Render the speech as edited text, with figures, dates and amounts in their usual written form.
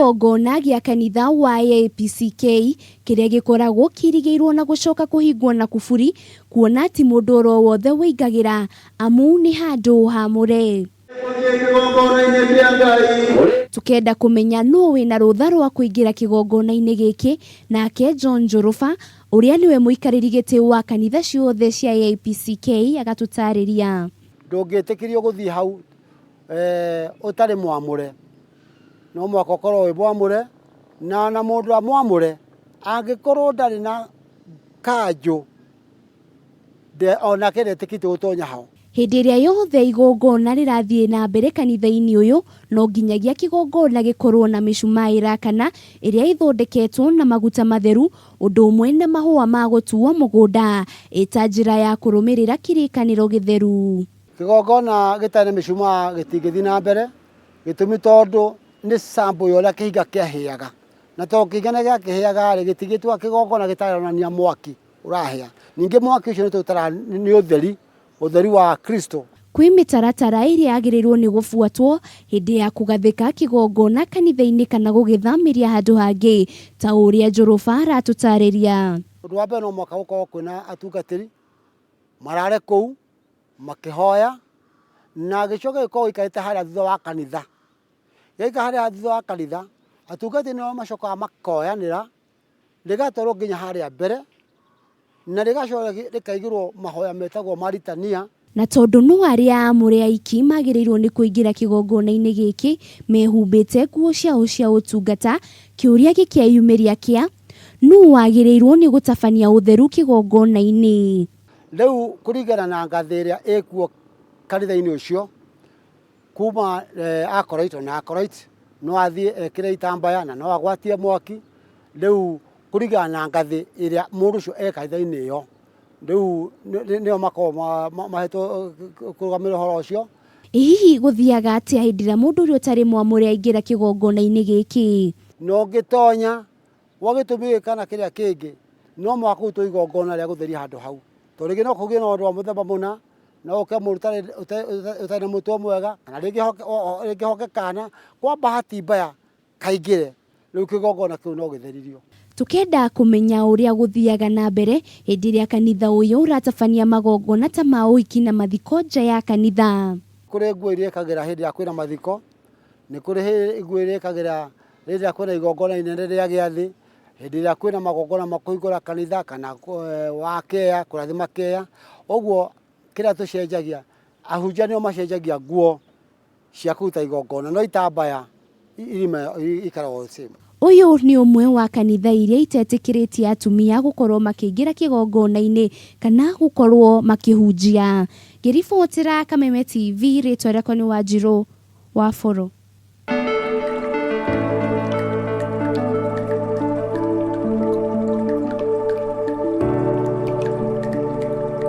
kĩgongona gĩa kanitha wa APCK kĩrĩa gĩkoragwo kĩirigĩirwo na gũcoka kũhingwo na kuburi kuona ti mũndũ oro wothe ũingagĩra amu nĩ handũ hamũre. Tũkenda kũmenya nũ wĩna rũtha rwa kũingĩra kĩgongona-inĩ gĩkĩ nake John Njũrũba ũrĩa nĩwe mũikarĩri gĩtĩ wa kanitha ciothe cia APCK agatũtarĩria. Ndũngĩtĩkĩrio gũthiĩ hau ũtarĩ mwamũre, no mũhaka ũkorwo wĩ mwamũre, na ona mũndũ ũrĩa mwamũre angĩkorwo ndarĩ na kanjũ onake ndetĩkĩtio gũtonya ho. Hĩndĩ ĩrĩa yothe igongona rĩrathiĩ na mbere kanitha-inĩ ũyũ, no nginyagia kĩgongona gĩkorwo na mĩcumaa ĩrakana ĩrĩa ĩthondeketwo na maguta matheru ũndũ ũmwe na mahũa ma gũtuo mũgũnda ĩta njĩra ya kũrũmĩrĩra kĩrĩkanĩro gĩtheru. Kĩgongona gĩtarĩ na mĩcumaa gĩtingĩthiĩ na mbere, gĩtũmi tondũ nĩ sample ya ũrĩa kĩhiga kĩahĩaga, na tondũ kĩhiga nĩ gĩakĩhĩaga rĩ, gĩtingĩtua kĩgongona gĩtaronania mwaki ũrahĩa. Ningĩ mwaki ũcio nĩ ũtheri, ũtheri wa Kristo. Kwĩ mĩtaratara ĩrĩa yagĩrĩirwo nĩ gũbuatwo hĩndĩ ya kũgathĩka kĩgongona kanitha-inĩ kana gũgĩthamĩria handũ hangĩ ta ũrĩa Njũrũba aratũtarĩria. Ũndũ wa mbere no mũhaka gũkorwo kwĩna atungatĩri marare kũu makĩhoya na gĩcoke gĩkorwo gĩikarĩte harĩa thutha wa kanitha. Gĩaikara harĩa thutha wa kanitha, atungatĩri nĩo macokaga makoyanĩra rĩgatwarwo nginya harĩa mbere na rĩgacoka rĩkaigĩrwo mahoya metagwo ma litania. Na tondũ no arĩa aamũre aiki magĩrĩirwo nĩ kũingĩra kĩgongona-inĩ gĩkĩ mehumbĩte nguo ciao cia ũtungata, kĩũria gĩkeyumĩria kĩa, Nũũ wagĩrĩirwo nĩ gũtabania ũtheru kĩgongona-inĩ? Rĩu kũringana na ngathĩ ĩrĩa ĩkuo kanitha-inĩ ũcio, kuma acolyte ona acolyte no athiĩ ekĩre itambaya na no agwatie mwaki, rĩu kũringana na ngathĩ ĩrĩa mũndũ ũcio e kanitha-inĩ ĩyo, rĩu nĩo makoragwo mahetwo kũrũgamĩrĩra ũhoro ũcio. Ĩ hihi gũthiaga atĩa hĩndĩ ĩrĩa mũndũ ũrĩa ũtarĩ mwamũre aingĩra kĩgongona-inĩ gĩkĩ? Na ũngĩtonya gwa gĩtũmi gĩkĩ kana kĩrĩa kĩngĩ, no mũhaka kũrutwo igongona rĩa gũtheria handũ hau. Tondũ rĩngĩ no kũgĩe na ũndũ wa mũthemba mũna, no ũke mũndũ ũtarĩ na mũtwe mwega, kana rĩngĩ hoke kana, kwa bahati mbaya kaingĩre, rĩu kĩgongona kĩu no gĩtheririo. Tũkenda kũmenya ũrĩa gũthiaga na mbere hĩndĩ ĩrĩa kanitha ũyũ ũratabania magongona ta ma ũhiki na mathiko nja ya kanitha. Kũrĩ nguo iria ĩkagĩra hĩndĩ ĩrĩa kwĩna mathiko, nĩ kũrĩ nguo iria ĩkagĩra rĩrĩa kwĩna igongona inene rĩa gĩathĩ, hĩndĩ ĩrĩa kwĩna magongona ma kũhingũra kanitha kana wa kĩea, kũrathima kĩea, ũguo kĩrĩa tũcenjagia, ahunjia nĩo macenjagia nguo cia kũruta igongona, no itambaya ikaragwo same. Ũyũ nĩ ũmwe wa kanitha iria itetĩkĩrĩtie atumia gũkorwo makĩingĩra kĩgongona-inĩ kana gũkorwo makĩhunjia. Ngĩribotera Kameme TV, rĩtwa rĩakwa nĩ Wanjirũ wa Bũrũ.